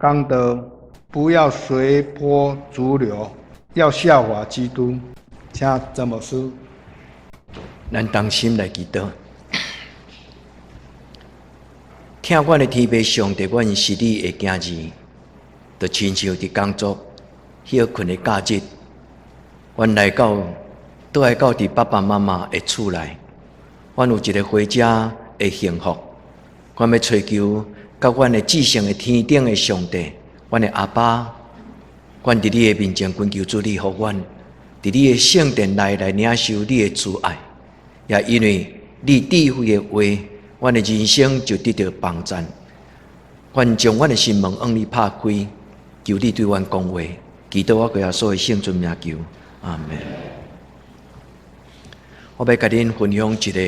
講道，不要隨波逐流，要效法基督。請曾牧師。咱同心來祈禱。疼阮的天父上帝，阮是你的囝兒，就親像佇工作歇睏的假日，阮來到，倒來到佇爸爸媽媽的厝內，阮有一个回家的幸福。阮欲揣求佮阮的至聖的天頂的上帝，阮的阿爸，阮佇你的面前懇求主你予阮，佇你的聖殿內來領受你的慈愛，也因為你智慧的話，阮的人生就得著幫贊。阮將阮的心門向你拍開，求你對阮講話，祈禱我耶穌的聖尊名求，阿門。我欲共恁分享一個，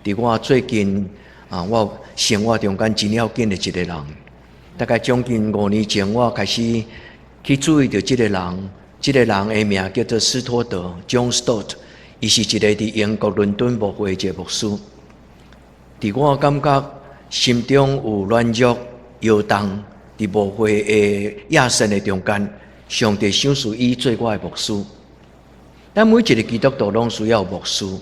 佇我最近啊，我生活中間真要緊的一個人。大概將近5年前，我開始去注意著這個人，這個人的名叫做斯托德（John Stott），伊是一個佇英國倫敦牧會的一個牧師。佇我感覺心中有軟弱、搖動，佇牧會的野心的中間，上帝賞賜伊做我的牧師。咱每一個基督徒攏需要牧師，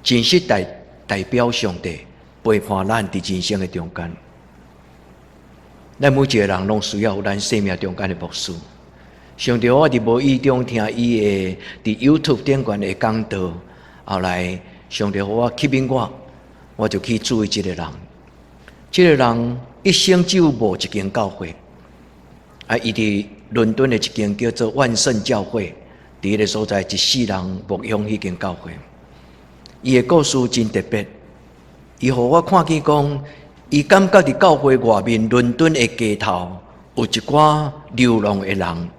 真實代表上帝陪伴咱佇人生的中間。咱每一個人攏需要咱生命中間的牧師。上帝，我佇無意中聽伊的佇 YouTube 頂懸的講道，後來上帝予我吸引我。我就去注意這個人，這個人一生只有牧一間教會，啊，伊佇倫敦的一間叫做萬聖教會，佇彼个所在一世人牧養彼間教會。伊的故事真特別，伊予我看見講，伊感覺佇教會外面倫敦的街頭有一寡流浪的人，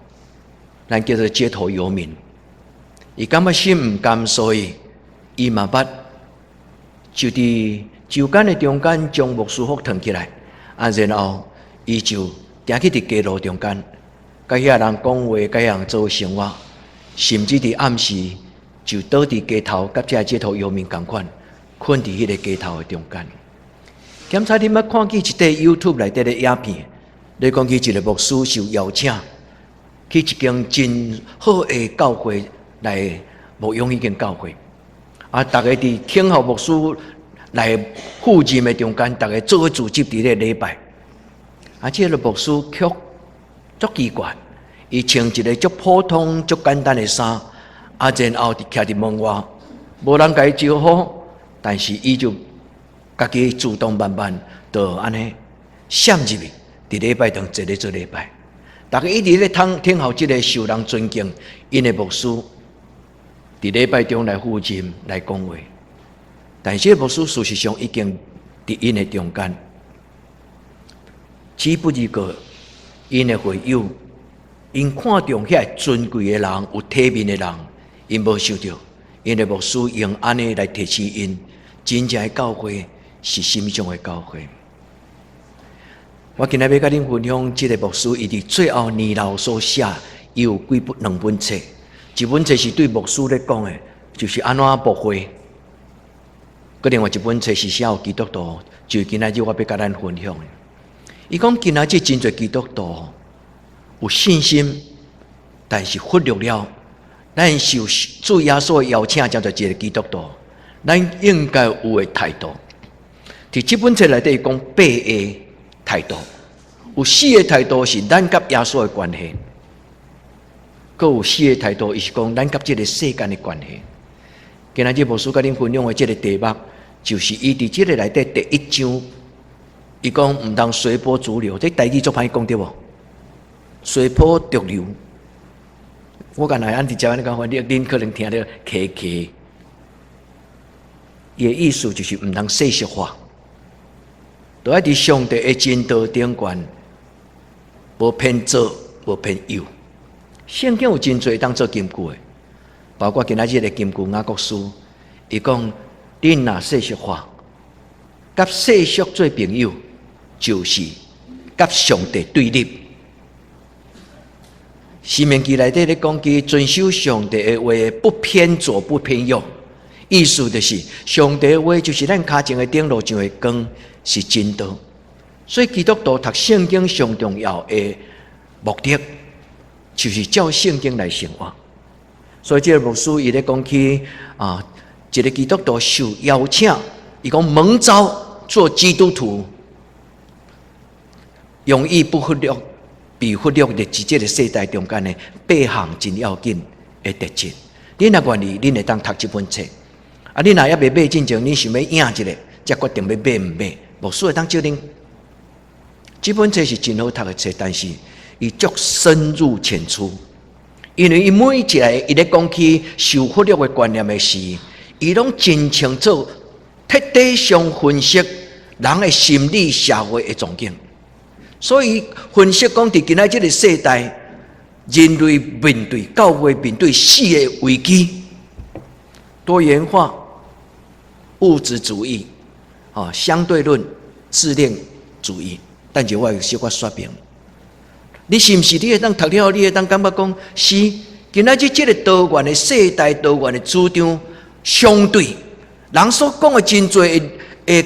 咱叫做街頭遊民。伊感覺心毋甘，所以伊嘛捌就佇周間的中間將牧師服脫起來，啊，然後伊就行去佇街路中間，佮遐人講話，佮遐人做生活，甚至佇暗時就倒佇街頭，佮這街頭遊民仝款，睏佇彼个街頭的中間。檢查恁捌看見一塊 YouTube 內底的影片，咧講起一個牧師受邀請去一間真好的教會來牧養彼間教會。啊！逐家佇聽候牧師來赴任的中間，逐家做伙聚集佇咧禮拜。啊！這个牧師卻足奇怪，伊穿一个足普通、足簡單的衫，啊，然後佇徛佇門外，無人共伊招呼，但是伊就家己主動慢慢就按呢閃入去，佇禮拜堂坐咧做禮拜。逐家一直咧聽聽候這个受人尊敬𪜶的牧師。佇禮拜中來赴任來講話，但是這個牧師事實上已經佇𪜶的中間，只不過𪜶的會友，𪜶看重遐尊貴的人，有體面的人，𪜶無想著，𪜶的牧師用按呢來提醒𪜶，真正的教會是啥物種的教會。我今仔欲共恁分享，這个牧師伊佇最後年老所寫，伊有幾本兩本冊。一本冊是對牧師咧講的，就是按怎牧會；閣另外一本冊是寫予基督徒，就是今仔日我欲共咱分享的。伊講今仔日真濟基督徒有信心，但是忽略了咱受主耶穌的邀請，成做一个基督徒，咱應該有的態度。佇這本冊內底講八个態度，有四个態度是咱佮耶穌的關係。閣有四个態度，伊是講咱佮這个世間的關係。今仔日牧師共恁分享的這个題目，就是伊佇這个內底第一章，伊講毋通隨波逐流，這台語足歹講對無？隨波逐流，我敢若按直接按呢講，恁可能聽著磕磕。伊的意思就是毋通世俗化，都愛佇上帝的真道頂懸，無偏左，無偏右。聖經有真濟當做金句的，包括今仔日的金句雅各書，伊講：恁若世俗化，佮世俗做朋友，就是佮上帝對立。申命記內底咧講，佮遵守上帝的話，不偏左不偏右，意思就是上帝的話就是咱跤前的燈，路上的光，是真道。所以基督徒讀聖經上重要的目的，就是照聖經來生活。所以這个牧師伊咧講起啊，一个基督徒受邀請，伊講蒙召做基督徒，容易不忽略、被忽略的佇這个世代中間的八項真要緊的特質。恁若願意，恁會當讀這本冊。啊，恁若猶未買進前，恁想欲影一下，才決定欲買毋買。牧師會當借恁。這本冊是真好讀的冊，但是伊足深入淺出，因為伊每一个伊咧講起受忽略的觀念的時，伊攏真清楚，徹底上分析人的心理社會的狀況。所以分析講，佇今仔這个世代，人類面對教會面對四个危機：多元化、物質主義、啊相對論、自戀主義。等下我會小可說明。你是毋是你會當讀了後，你會當感覺講是？今仔日這个多元的世代、多元的主張，相對人所講的真濟的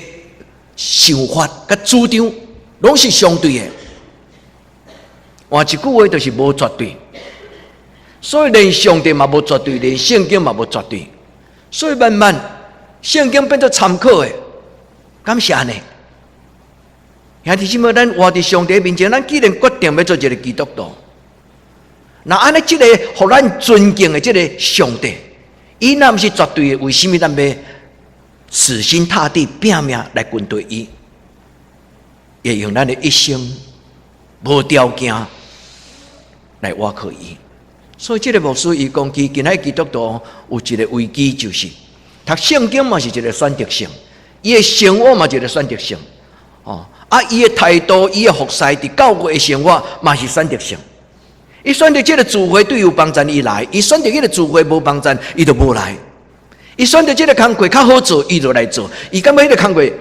想法佮主張，攏是相對的。換一句話，就是無絕對。所以連上帝嘛無絕對，連聖經嘛無絕對。所以慢慢聖經變做參考的，敢是按呢？兄弟姊妹，咱活佇上帝面前，咱既然決定欲做一个基督徒，若按呢，這个予咱尊敬的這个上帝，伊若毋是絕對的，為什麼咱欲死心塌地拚命來跟隨伊？會用咱的一生無條件來倚靠伊。所以這个牧師伊講起，今仔基督徒有一个危機，就是讀聖經嘛是一个選擇性，伊的生活嘛一个選擇性，哦。啊！伊的態度，伊的服侍，佇教會的生活嘛是選擇性。伊選擇這个聚會對伊有幫助，伊來；伊選擇彼个聚會無幫助，伊就無來。伊選擇這个工課較好做，伊就來做。伊感覺彼个工課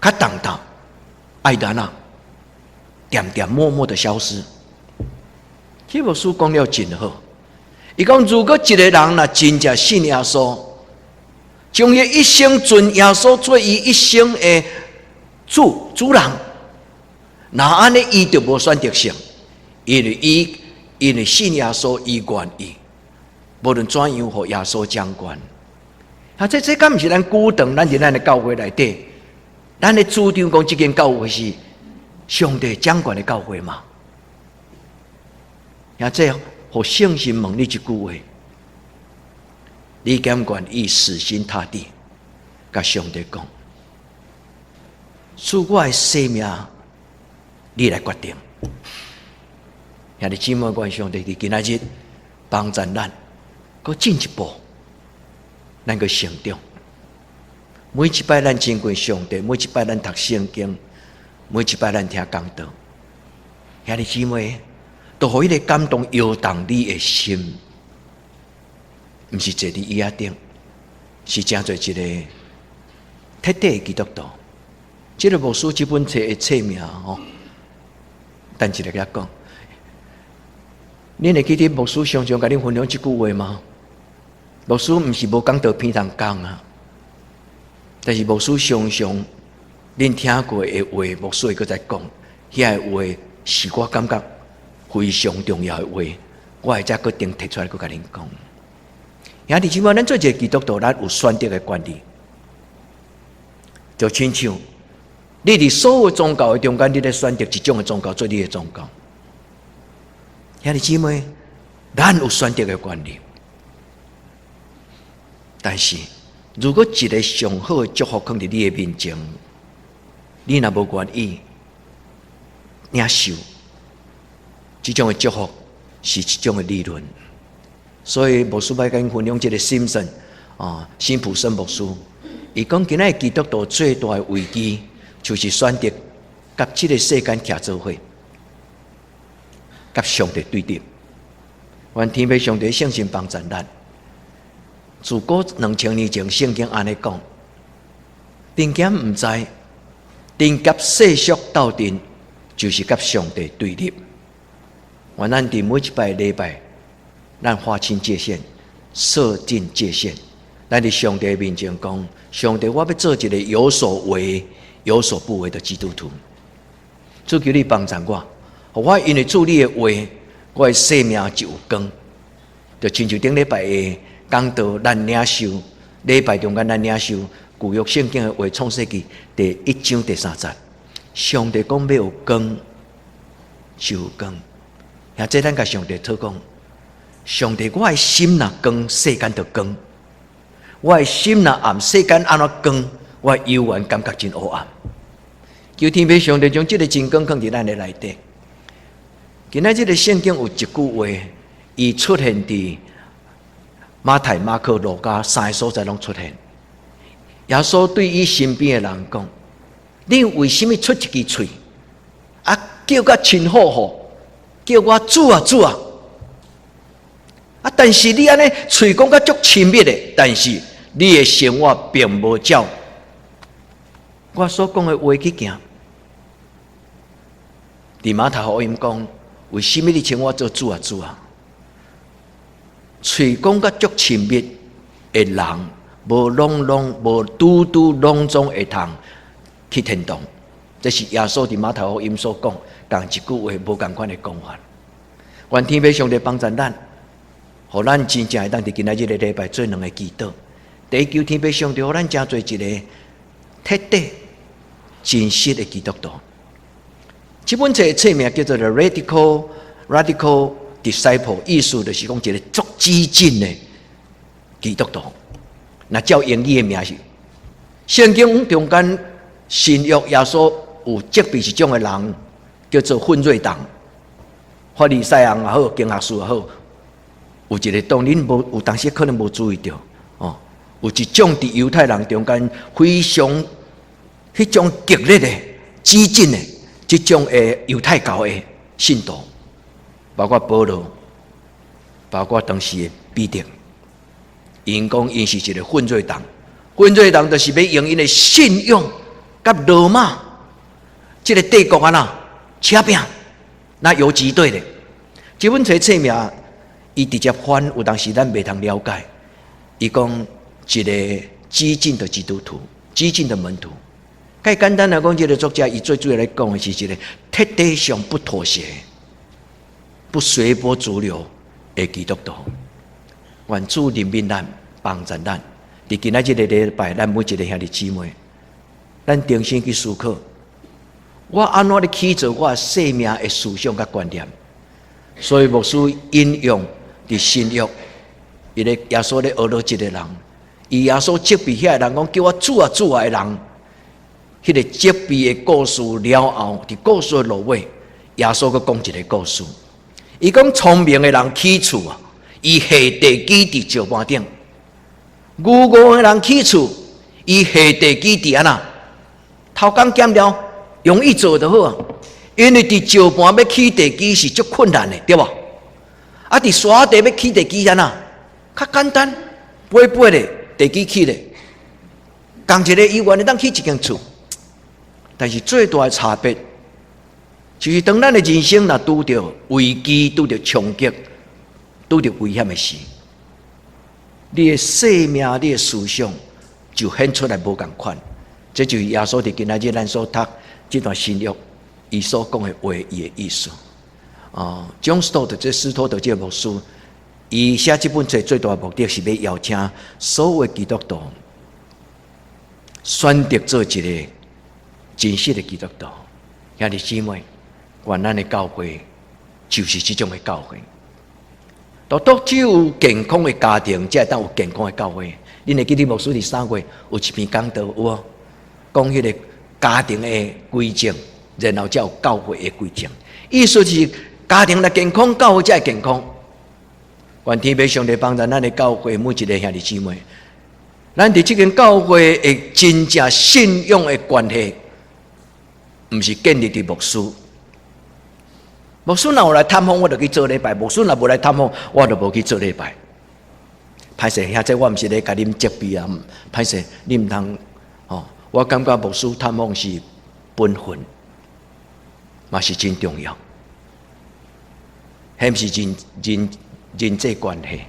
較重擔，愛得哪？恬恬默默的消失。這牧師講了真好。伊講，如果一个人若真正信耶穌，將伊一生尊耶穌做伊一生的主主人，若按呢，伊就無選擇性，因為信耶穌，伊願意，無論怎樣，予耶穌掌權。啊，這敢毋是咱古長，咱佇咱的教會內底，咱的主張講，這間教會是上帝掌權的教會嘛？啊，這予聖神問你一句話：你敢願意死心塌地，共上帝講？主，我的生命，你來決定。兄弟姊妹，願上帝佇今仔日幫助咱，閣進一步，咱閣成長。每一擺咱親近上帝，每一擺咱讀聖經，每一擺咱聽講道，兄弟姊妹，都予彼个感動搖動你的心，毋是坐佇椅仔頂，是成做一个徹底的基督徒。這个牧師這本冊的冊名吼，等一下共講。恁會記得牧師常常共恁分享這句話嗎？牧師毋是無講道片通講啊，但是牧師常常恁聽過的話，牧師會閣再講，遐个話是我感覺非常重要的話，我會才閣定提出來閣共恁講。兄弟姊妹，咱做一个基督徒，咱有選擇的權利，就親像你佇所有宗教的中間，你咧選擇一種的宗教做你的宗教。兄弟姊妹，咱有選擇的權利，但是如果一个上好的祝福囥佇你的面前，你若無願意領受，這種的祝福是一種的理論。所以牧師欲共恁分享這个辛森啊，辛普森牧師，伊講今仔基督徒最大的危機，就是選擇佮這个世間徛做伙，佮上帝對立。願天父上帝聖神幫助咱。自古2000年前，聖經按呢講，定兼毋知，定佮世俗鬥陣，就是佮上帝對立。願咱佇每一擺禮拜，咱劃清界限，設定界限。咱佇上帝面前講，上帝，我欲做一个有所為、有所不為的基督徒。主求你幫助我，予我因為主你的話，我的生命就有光。就親像頂禮拜的講道，咱領受禮拜中間咱領受舊約聖經的話，創世記第一章第三節，上帝講欲有光，就有光。也這咱共上帝禱講，上帝，我的心若光，世間就光；我的心若暗，世間按怎光？我猶原感覺真黑暗。求天父上帝將這个真光放佇咱的內底。今仔這个聖經有一句話，伊出現佇馬太、馬可、路加三个所在攏出現。耶穌對伊身邊的人講：你為啥物出一支喙？啊，叫甲親好好，叫我主啊主啊！啊，但是你按呢喙講甲足親密的，但是你的生活並無照我所講的話去行。佇馬太福音講，為啥物你稱我做主啊主啊？喙講甲足親密的人，無攏攏無拄拄攏總會通去天堂。這是耶穌佇馬太福音所講，仝一句話無仝款的講法。願天父上帝幫助咱，予咱真正會當佇今仔日個禮拜做兩个祈禱。第一，求天父上帝予咱成做一个徹底真實的基督徒。這本冊冊名叫做《The Radical Disciple》，意思就是講一个足激進的基督徒。若照英語的名是，聖經中間新約耶穌有責備一種的人，叫做奮銳黨，法利賽人也好，經學士也好，有一个當恁無有當時可能無注意著哦，有一種佇猶太人中間非常彼種激烈的、激進的這種的猶太教的信徒，包括保羅，包括當時的彼得，𪜶講𪜶是一个奮銳黨，奮銳黨就是欲用𪜶的信仰佮羅馬這个帝國按怎扯拚，若游擊隊的。這本冊冊名，伊直接翻，有當時咱袂通了解。伊講一个激進的基督徒，激進的門徒。較簡單來講，這个作者伊最主要來講的是一个徹底上不妥協、不隨波逐流的基督徒。願主憐憫咱，幫助咱。佇今仔這个禮拜，咱每一个兄弟姊妹，咱重新去思考，我按怎咧去做我生命的思想佮觀念。所以牧師引用佇新約，伊咧耶穌咧呵咾一个人，伊耶穌責備遐个人講叫我主啊主啊的人，彼个責備的故事了後，佇故事的落尾，耶穌閣講一个故事。伊講聰明的人起厝啊，伊下地基佇石盤頂；愚戇的人起厝，伊下地基佇按怎？偷工減料，容易做就好啊。因為佇石盤欲起地基是足困難的，對無？啊，佇沙地欲起地基按怎？較簡單，飛飛咧，地基起咧，仝一个伊願會當起一間厝。但是最大的差別，就是當咱的人生若拄著危機、拄著衝擊、拄著危險的時，你的生命、你的思想就顯出來無仝款。這就是耶穌佇今仔日咱所讀這段新約，伊所講的話，伊的意思。哦，John Stott 這斯托特這个牧師，伊寫這本冊最大的目的是欲邀請所有基督徒選擇做一个真實的基督徒。兄弟姊妹，願咱的教會就是這種的教會。獨獨只有健康的家庭，才會當有健康的教會。恁會記得牧師佇3月有一篇講道有無？講彼个家庭的歸正，然後才有教會的歸正。意思是家庭若健康，教會才會健康。願天父上帝幫助咱的教會每一个兄弟姊妹，咱佇這間教會的真正信仰的關係，毋是建立佇牧師。牧師若有來探訪，我就去做禮拜；牧師若無來探訪，我就無去做禮拜。歹勢，兄這我毋是咧共恁責備啊！歹勢，你毋通哦。我感覺牧師探訪是本分，嘛是真重要。彼毋是人際關係，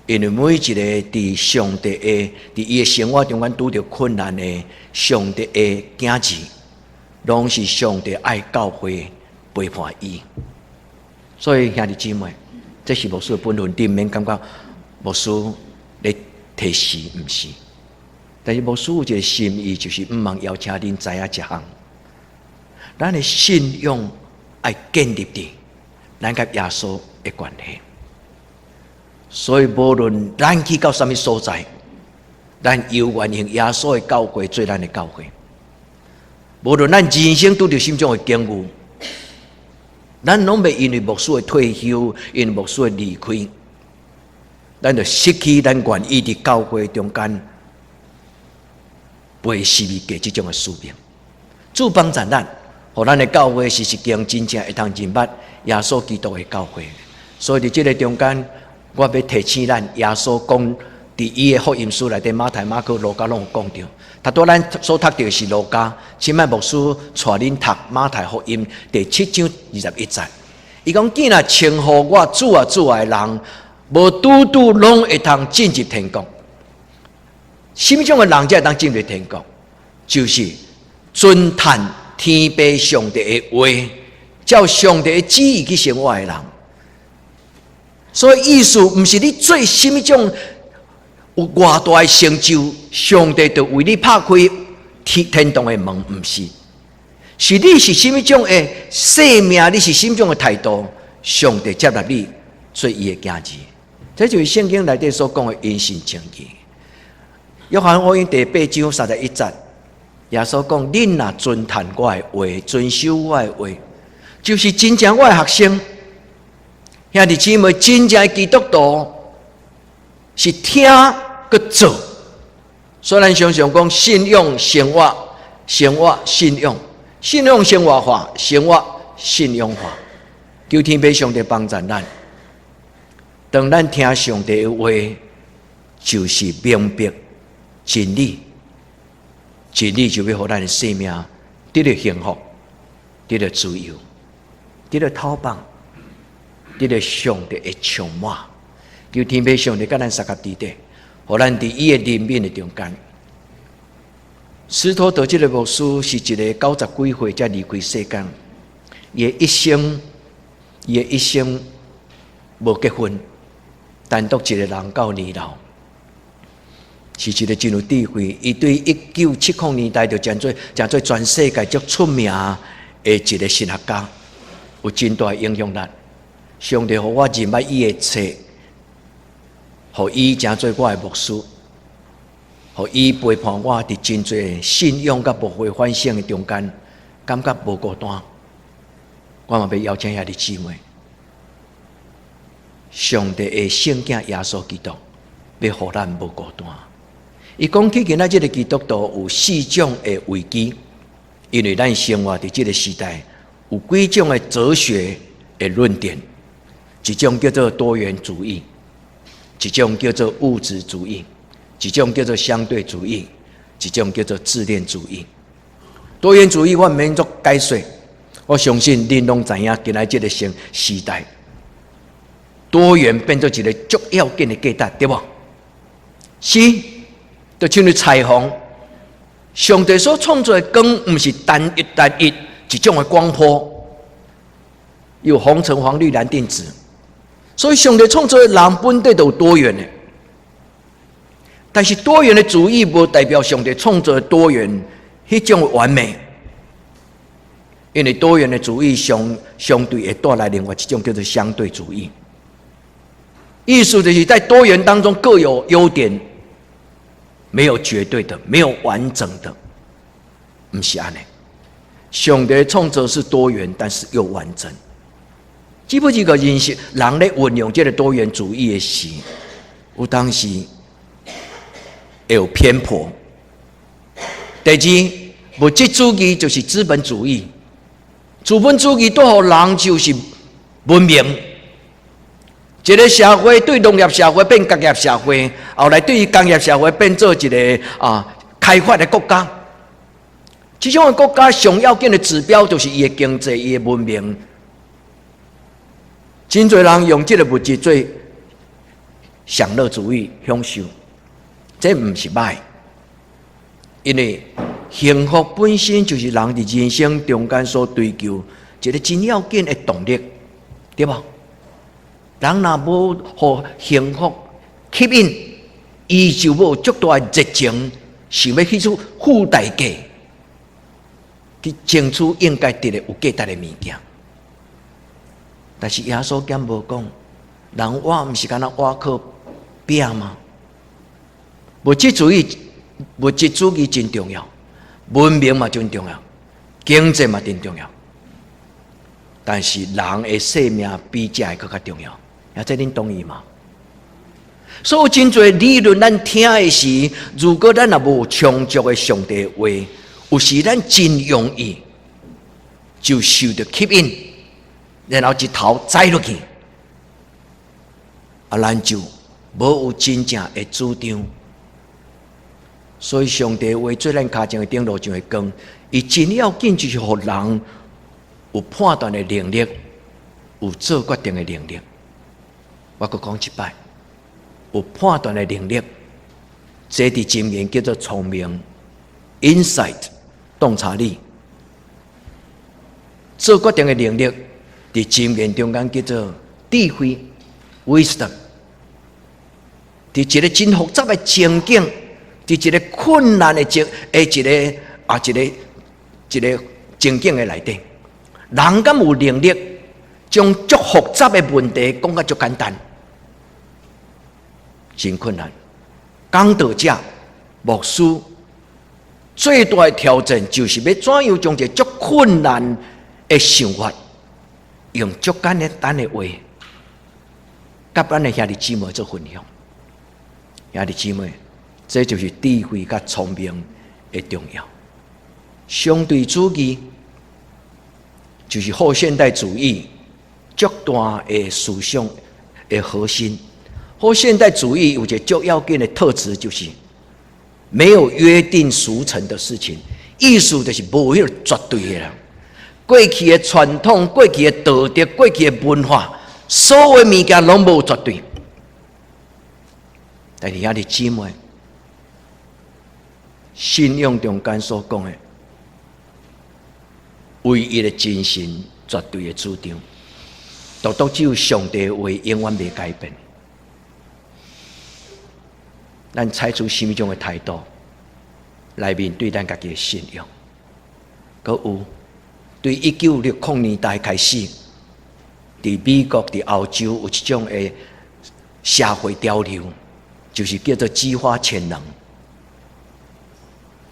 因為每一个佇上帝的佇伊的生活中間拄著困難的上帝的囝兒，攏是上帝愛教會陪伴伊。所以兄弟姊妹，這是牧師的本分，你毋免感覺牧師咧提示，毋是。但是牧師有一個心意，就是毋茫邀請恁知影一項，咱的信仰愛建立佇咱佮耶穌的關係。所以無論咱去到啥物所在，咱猶原用耶穌的教誨做咱的教誨。無論咱人生拄著啥物種的境遇，咱攏袂因為牧師的退休，因為牧師的離開，咱就失去咱願意佇教會中間背十字架這種的使命。主幫助咱，予咱的教會是一間真正會當認捌耶穌基督的教會。所以佇這個中間，我欲提醒咱，耶穌講佇伊的福音書內底，馬太、馬可、路加攏有講著。頭拄咱所讀著的是路加，這擺牧師帶恁讀馬太福音第七章二十一節。伊講：見若稱呼我主啊主啊的人，無拄拄攏會通進入天國。啥物種的人才會當進入天國？就是遵趁天父上帝的話，照上帝的旨意去生活的人。所以意思毋是你做啥物種有偌大的成就，上帝就為你拍開天堂的門，毋是。是你是啥物種的生命，你是啥物種的態度，上帝接納你做伊的囝兒。這就是聖經內底所講的因信稱義。約翰福音第八章三十一節，耶穌講：恁若遵趁我的話，遵守我的話，就是真正我的學生。兄弟姊妹，真正的基督徒是聽閣做。所以咱常常講信仰生活，生活信仰，信仰生活化，生活信仰化。求天父上帝幫助咱，當咱聽上帝的話，就是明白真理，真理就欲予咱的生命得著幸福，得著自由，得著透放，得著上帝的充滿。求天父上帝佮咱相佮佇咧，予咱佇伊的憐憫的中間。斯托德這個牧師是一個九十幾歲才離開世間，伊的一生無結婚，單獨一個人到年老，是一個真有智慧。伊對一九七零年代就成做全世界足出名的一個神學家，有真大影響力。上帝予我認捌伊的冊，予伊成做我的牧師，予伊陪伴我佇真濟信仰佮牧會反省的中間，感覺無孤單。我嘛欲邀請兄弟姊妹，上帝的聖囝耶穌基督，欲予咱無孤單。伊講起今仔這個基督徒有四種的危機，因為咱生活佇這個時代，有幾種的哲學的論點，一種叫做多元主義，一種叫做物質主義，一種叫做相對主義，一種叫做自戀主義。多元主義我毋免做解說，我相信恁攏知影，今仔這個時時代，多元變做一個足要緊的價值，對無？是，就親像彩虹，上帝所創造的光，毋是單一單一一種的光波，有紅橙黃綠藍靛紫，所以上帝創造的人本底都有多元的。但是多元的主義無代表上帝創造的多元彼種完美，因為多元的主義相對會帶來另外一種叫做相對主義，意思就是在多元當中各有優點。沒有絕對的，沒有完整的，毋是按呢。上帝創造是多元，但是又完整。只不過認識人咧運用這個多元主義的時，有當時會有偏頗。第二，物質主義就是資本主義，資本主義帶予人就是文明。一個社會對農業社會變工業社會，後來對工業社會變做一個開發的國家。這種的國家上要緊的指標就是伊的經濟、伊的文明。真濟人用這個物質做享樂主義享受，這毋是䆀。因為幸福本身就是人佇人生中間所追求一個真要緊的動力，對無？人若無予幸福吸引，伊就無足大的熱情，想欲去出付代價，去爭取應該得的有價值的物件。但是耶穌敢無講，人活毋是干焦活靠餅嗎？物質主義，物質主義真重要，文明嘛真重要，經濟嘛真重要。但是人的生命比這個閣較重要，啊，這恁同意嗎？所以真濟理論咱聽的時，如果咱若無充足的上帝話，有時咱真容易就受著吸引，然後一頭栽落去，啊，咱就無有真正的主張。所以上帝話做咱跤前的燈，路上的光，伊真要緊就是予人有判斷的能力，有做決定的能力。我閣講一擺，有判斷的能力，這佇箴言叫做聰明，insight，洞察力。做決定的能力，佇箴言中間叫做智慧，wisdom。佇一個真複雜的情境，佇一個困難的情，的一個啊一個一個情境的內底，人敢有能力將足複雜的問題講甲足簡單？真困難。講道者、牧師最大的挑戰，就是欲怎樣將一個足困難的想法，用足簡單的話，佮咱的兄弟姊妹做分享。兄弟姊妹，這就是智慧佮聰明的重要。相對主義就是後現代主義足大的思想的核心。後現代主義有一個最要緊的特質，就是沒有約定俗成的事情，意思就是無彼個絕對的啦。過去的傳統、過去的道德、過去的文化，所有物件攏無絕對。但是兄弟姊妹，信仰中間所講的唯一的真神、絕對的主張，獨獨只有上帝的話永遠袂改變。咱採取啥物種的態度來面對咱家己的信仰？閣有對1960年代開始，佇美國、佇歐洲有一種的社會潮流，就是叫做激發潛能。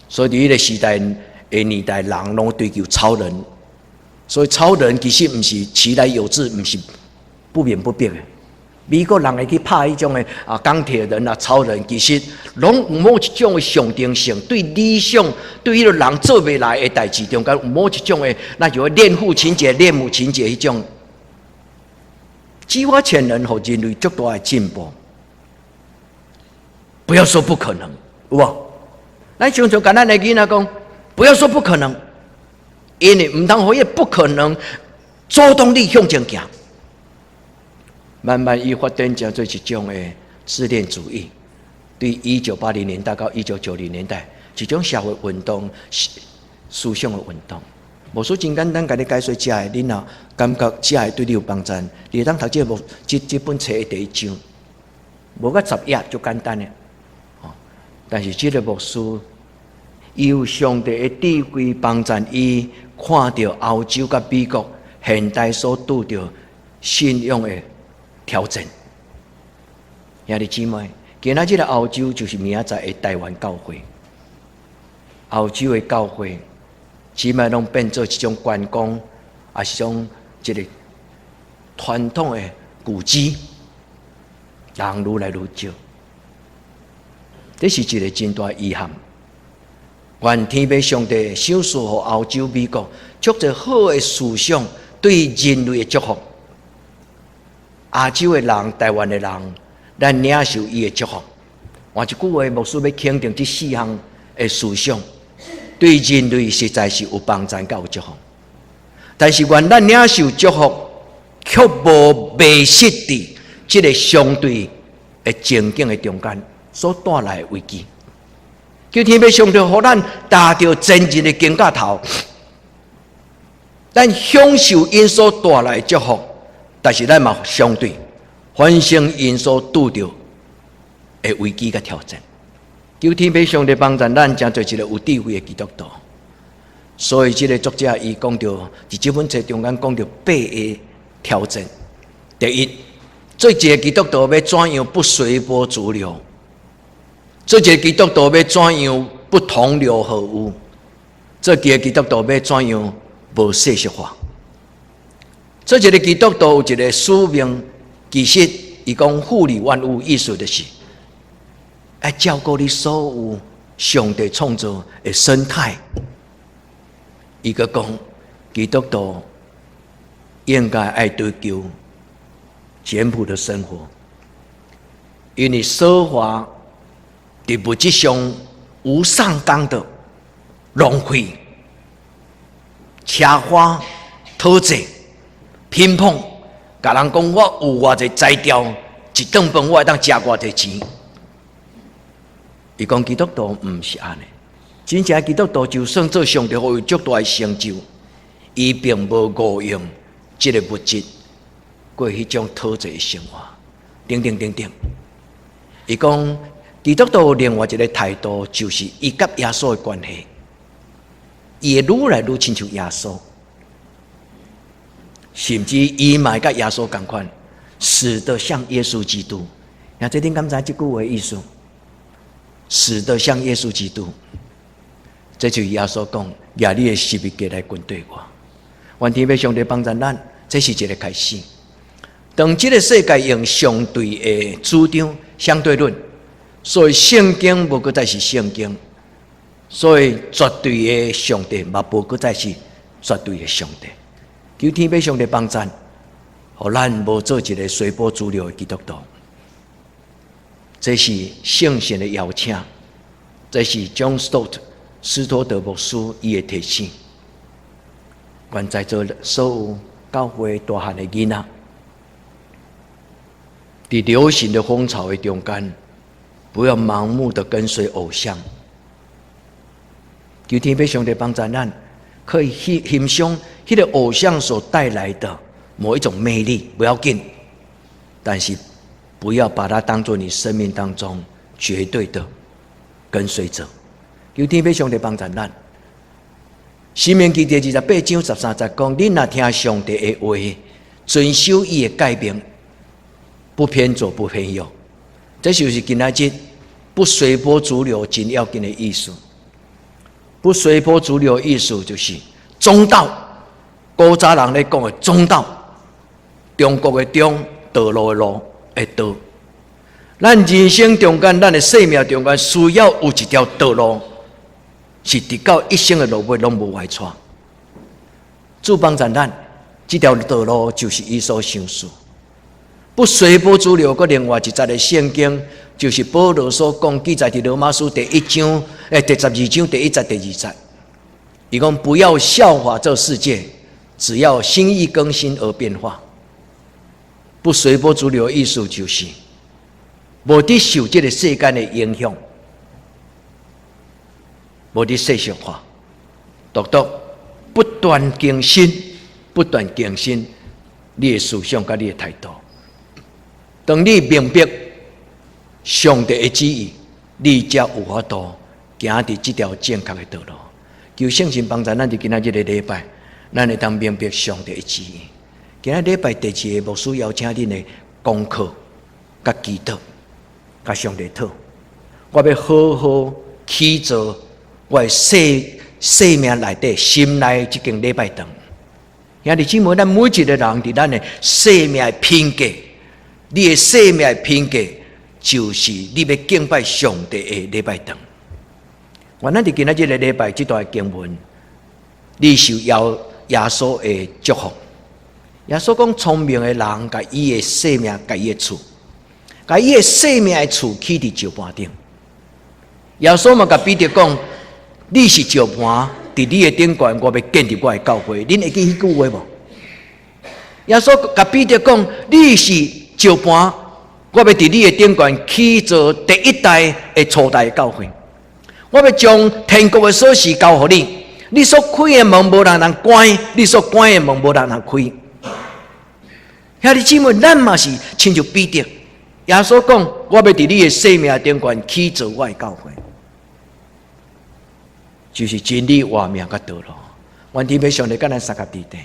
所以佇彼個時代的年代，人攏追求超人。所以超人其實毋是其來有自，毋是不明不白的。美國人會去拍彼種的啊鋼鐵人啊超人，其實攏有某一種的象徵性，對理想、對彼個人做袂來的代誌中間有某一種的，那就戀父情節、戀母情節彼種。激發潛能，予人類足大的進步。不要說不可能，有無？咱常常共咱的囡仔講，不要說不可能，因為毋通予彼個不可能阻擋你向前行。慢慢伊發展成做一種的自戀主義，對1980年代到1990年代，一種社會運動、思想的運動。牧師真簡單，共你解說這个，你若感覺這个對你有幫助，你會當讀這個這這本冊的第一章，無甲10頁就簡單的。哦，但是這個牧師，伊有上帝的智慧幫助伊看著歐洲佮美國現代所拄著信仰的挑戰。兄弟姊妹，今仔這個歐洲就是明仔載的台灣教會。歐洲的教會，這擺攏變做一種觀光，抑是種一個傳統的古蹟，人愈來愈少。這是一個真大遺憾。願天父上帝賞賜予歐洲、美國，足濟好的思想對人類的祝福。亞洲的人、台灣的人，咱領受伊的祝福。換一句話，牧師欲肯定這四項的思想，對人類實在是有幫助佮有祝福。但是，願咱領受祝福，卻無迷失佇這個相對的情景的中間所帶來的危機。求天父上帝予咱踏著前進的肩胛頭，咱享受𪜶所帶來的祝福，但是咱嘛相對反省𪜶所拄著的危機佮挑戰。求天父上帝幫助咱，成做一个有智慧的基督徒。所以，這个作者伊講著，佇這本冊中間講著八个挑戰。第一，做一个基督徒欲怎樣不隨波逐流？做一个基督徒欲怎樣不同流合污？做一个基督徒欲怎樣無世俗化？做一个基督徒有一个使命，其實伊講護理萬物，意思就是愛照顧你所有上帝創造的生態。伊閣講，基督徒應該愛追求簡樸的生活，因為奢華佇物質上無上綱的浪費、奢華、討債、貧窮，共人講我有偌濟才調，一頓飯我會當食偌濟錢。伊講基督徒毋是按呢。真正基督徒就算做上帝予伊足大的成就，伊並無誤用這个物質過彼種討債的生活，等等等等。伊講基督徒另外一个態度，就是伊佮耶穌的關係，伊會愈來愈親像耶穌，甚至伊嘛會佮耶穌仝款，死得像耶穌基督。那這恁敢知這句話意思？死得像耶穌基督。這就是耶穌講，舉你的十字架來跟隨我。願天父上帝幫助咱，這是一个開始。當這个世界用相對的主張、相對論，所以聖經無閣再是聖經，所以絕對的上帝嘛無閣再是絕對的上帝。求天父上帝幫助，予咱無做一个隨波逐流的基督徒。這是聖神的邀請，這是 John Stott 斯托德牧師伊的提醒。願在座所有教會大漢的囡仔，佇流行的風潮的中間，不要盲目的跟隨偶像。求天父上帝幫助咱，可以去欣賞彼个偶像所帶來的某一種魅力，不要緊，但是不要把它當作你生命當中絕對的跟隨者。求天父上帝幫助咱。申命記第28章13節講：恁若聽上帝的話，遵守伊的誡命，不偏左不偏右。這就是今仔日不隨波逐流真要緊的意思。不隨波逐流的意思就是中道。古早人咧講的中道，中國的中，道路的路的道。咱人生中間，咱的生命中間，需要有一條道路，是直到一生的落尾攏無歪跩。主幫助咱，這條道路就是伊所賞賜。不隨波逐流，閣另外一節的聖經，就是保羅所講記載佇羅馬書第一章，第12章第一節、第二節。伊講不要效法這世界，只要心意更新而變化。不隨波逐流的意思就是，無佇受這个世間的影響，無佇世俗化，獨獨不斷更新，不斷更新你的思想佮你的態度。當你明白上帝的旨意，你才有法度行佇這條正確的道路。求聖神幫助咱佇今仔這个禮拜，咱會當明白上帝的旨意。今仔禮拜第二个牧師邀請恁的功課、佮祈禱、佮上帝討。我欲好好起造我的生命內底心內這間禮拜堂。兄弟姊妹，咱每一个人佇咱的生命的品格，你的生命的品格就是你欲敬拜上帝的禮拜堂。願咱佇今仔這个禮拜這段經文，你受耶穌的祝福。耶穌講，聰明的人，共伊的生命，共伊的生命的厝起佇石盤頂。耶穌嘛共彼得講：你是石盤，佇你的頂懸，我欲建立我的教會。恁會記彼句話無？耶穌共彼得講：你是石盤，我欲佇你的頂懸起造第一代的初代的教會。我欲將天國的鎖匙交予你，你所開的門無人通關，你所關的門無人通開。兄弟姊妹，咱嘛是親像彼得。耶穌講：我欲佇你的生命頂懸起造我的教會，就是真理、活命佮道路。願天父上帝佮咱相佮佇底。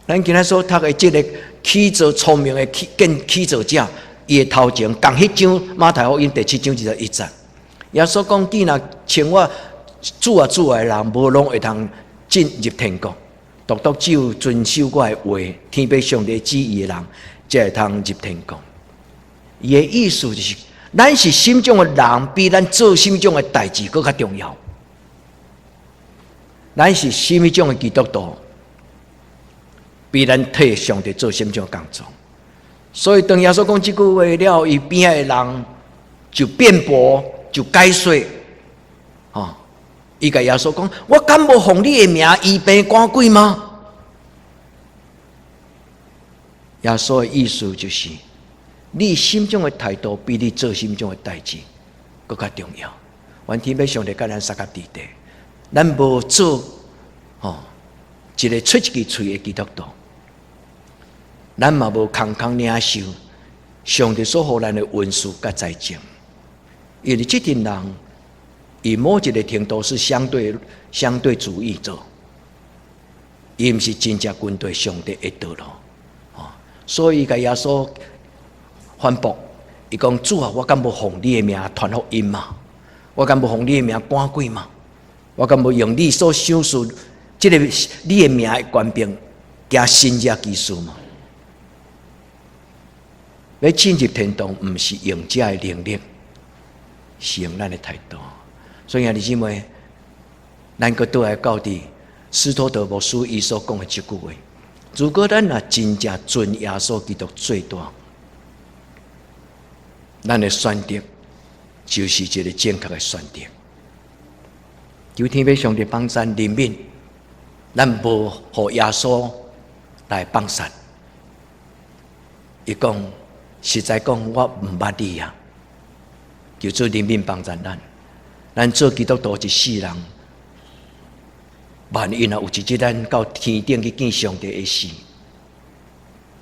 咱今仔所讀的這个起造聰明的起建起造者，伊的頭前仝彼章馬太福音第七章二十一節。耶穌講：既若稱我主啊主啊的人，無攏會通進入天國，獨獨只有遵守我的話、天父上帝旨意的人，才會通入天國。伊的意思就是，咱是啥物種的人，比咱做啥物種的代誌閣較重要。咱是啥物種的基督徒，比咱替上帝做啥物種的工作。所以當耶穌講這句話了，伊邊仔的人就辯駁，就解說，吼，伊共耶穌講：我敢無奉你的名醫病趕鬼嗎？耶穌的意思就是，你心中的態度比你做啥物種的代誌閣較重要。願天父上帝佮咱相佮佇底，咱無做吼一个出一支喙的基督徒，咱嘛無空空領受上帝所予咱的恩賜佮才情，因為這群人，伊某一个程度是相對主義者，伊毋是真正跟隨上帝的道路，所以共耶穌反駁，伊講主啊，我敢無奉你的名傳福音嗎？我敢無奉你的名趕鬼嗎？我敢無用你所賞賜這个你的名的權柄，行神蹟奇事嗎？欲進入天堂，毋是用這个能力，是用咱的態度。所以兄弟姊妹，咱閣倒來到佇斯托德牧師伊所講的這句話：如果咱若真正尊耶穌基督做大，咱的選擇就是一个正確的選擇。求天父上帝幫咱憐憫，咱無予耶穌來放殺。伊講，實在講，我毋捌你啊！求主憐憫幫助咱，咱做基督徒一世人，萬一若有一日咱到天頂去見上帝的時，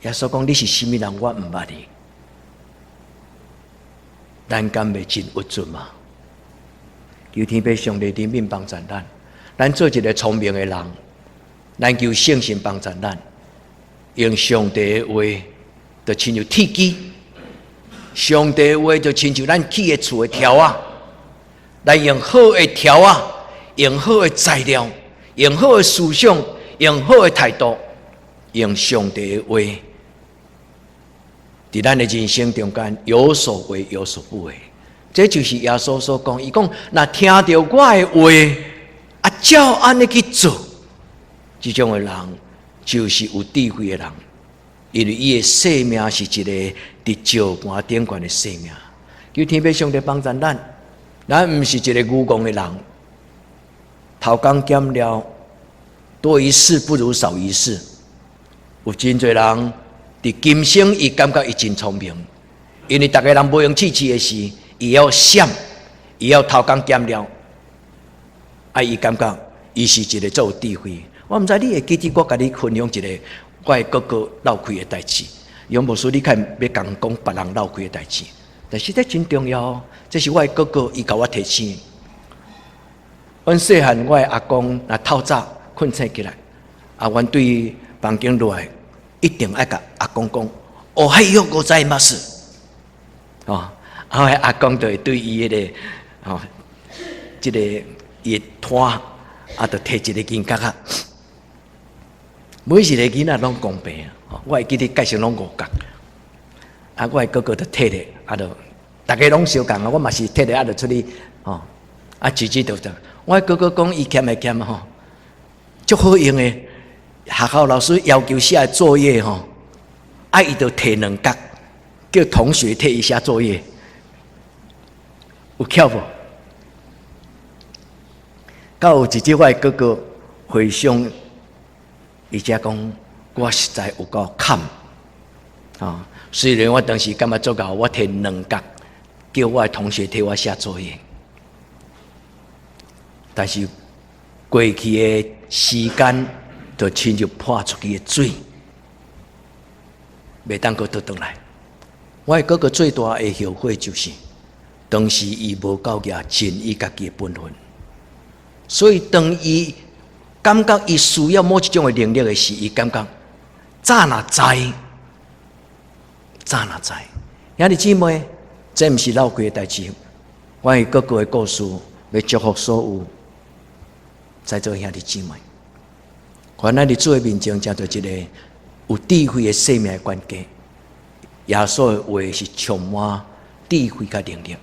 耶穌講你是啥物人，我毋捌你。咱敢會真鬱卒嗎？求天父上帝憐憫幫助咱，咱做一个聰明的人，咱求聖神幫助咱，用上帝的話，就親像鐵枝；上帝的話就親像咱起的厝的柱仔，咱用好的柱仔，用好的材料，用好的思想，用好的態度，用上帝的話，佇咱的人生中間有所為有所不為，這就是耶穌所講。伊講，若聽著我的話，啊，照按呢去做，這種的人就是有智慧的人，因為伊的生命是一個佇石盤頂懸的生命。求天父上帝幫助咱，咱毋是一个愚戇的人，偷工減料，多一事不如少一事。有真濟人佇今生，伊感覺伊真聰明，因為逐个人無閒試試的時，伊會曉閃，伊會曉偷工減料，啊，伊感覺伊是一个足有智慧。我毋知你會記得我共你分享一个我的哥哥落虧的代誌。楊牧師，你較欲共講別人落虧的代誌，但是這真重要。這是我的哥哥，伊共我提醒。阮細漢，我的阿公若透早睏醒起來，啊，阮對房間落來，一定愛共阿公講，おはようございます。哦，啊，我阿公就會對伊彼个，哦，這个伊的攤，啊，就提一个銀角仔。每一个囡仔攏公平啊！我會記得價錢攏五角，啊，我的哥哥就提咧，啊，就逐家攏相仝啊，我嘛是提咧，啊，就出去，吼，啊，姊姊就我的哥哥講伊儉會儉吼，足好用的。學校老師要求寫作業吼，啊，伊就提兩角，叫同學替伊寫作業，有巧無？到有一日，我的哥哥回想。伊才講，我實在有夠崁啊！雖然我當時感覺足𠢕，我提兩角，叫我的同學替我寫作業。但是過去的時間就親像潑出去的水，袂當閣倒轉來。我的哥哥最大的後悔就是，當時伊無夠額盡伊家己的本分，所以當伊感覺伊需要某一種的能力的時，伊感覺早若知，早若知。兄弟姊妹，這毋是鬧鬼的代誌。我的哥哥的故事，欲祝福所有在座兄弟姊妹。願咱佇主的面前，成做一个有智慧的生命的管家。耶穌的話是充滿智慧佮能力，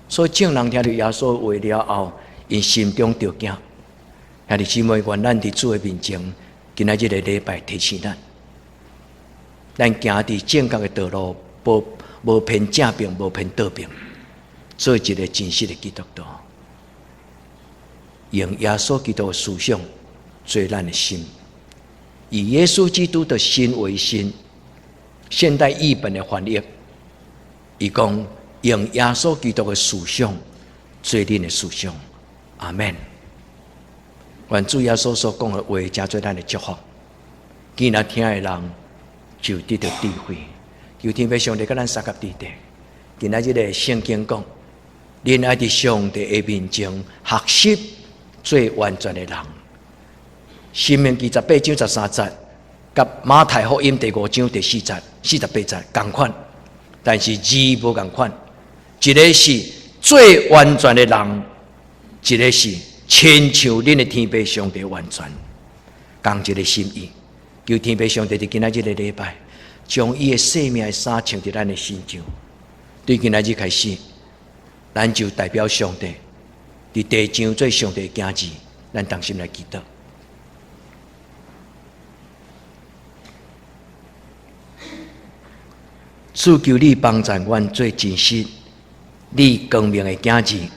所以眾人聽著耶穌的話了後，𪜶心中著驚。兄弟姊妹，願咱佇主的面前，今仔日這個禮拜提醒咱，咱行佇正確的道路，無無偏正爿，無偏倒爿，做一個真實的基督徒，用耶穌基督的思想做咱的心，以耶穌基督的心為心。現代譯本的翻譯，伊講用耶穌基督的思想做恁的思想，阿門。願主耶穌所講的話，成做咱的祝福。今仔聽的人就得著智慧。求天父上帝佮咱相佮佇咧。今仔日的聖經講，恁愛佇上帝的面前學習做完全的人。申命記18章13節。佮馬太福音第五章第四節、48節仝款，但是字無仝款。一个是做完全的人，一个是親像恁的天父上帝完全，仝一个心意。求天父上帝佇今仔日這個禮拜，將伊的生命的衫穿佇咱的身上。對今仔日開始，咱就代表上帝，佇地上做上帝的囝兒，咱同心來祈禱。主求你幫助阮做真實、你光明的囝兒。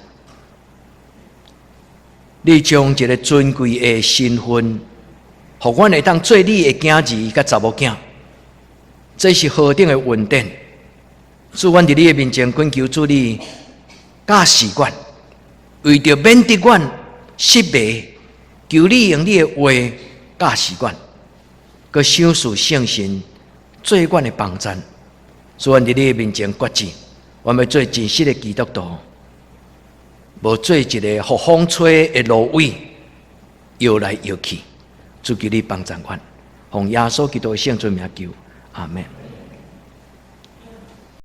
你將一个尊貴的身份，予阮會當做你的囝兒佮查某囝，這是何等的恩典！主，阮佇你的面前懇求主你教示阮，為著免得阮失迷，求你用你的話教示阮，閣賞賜聖神做阮的幫贊。主，阮佇你的面前決志，阮欲做真實的基督徒，無做一个予風吹的蘆葦，搖來搖去。主求你幫贊阮，奉耶穌基督的聖尊名求，阿門。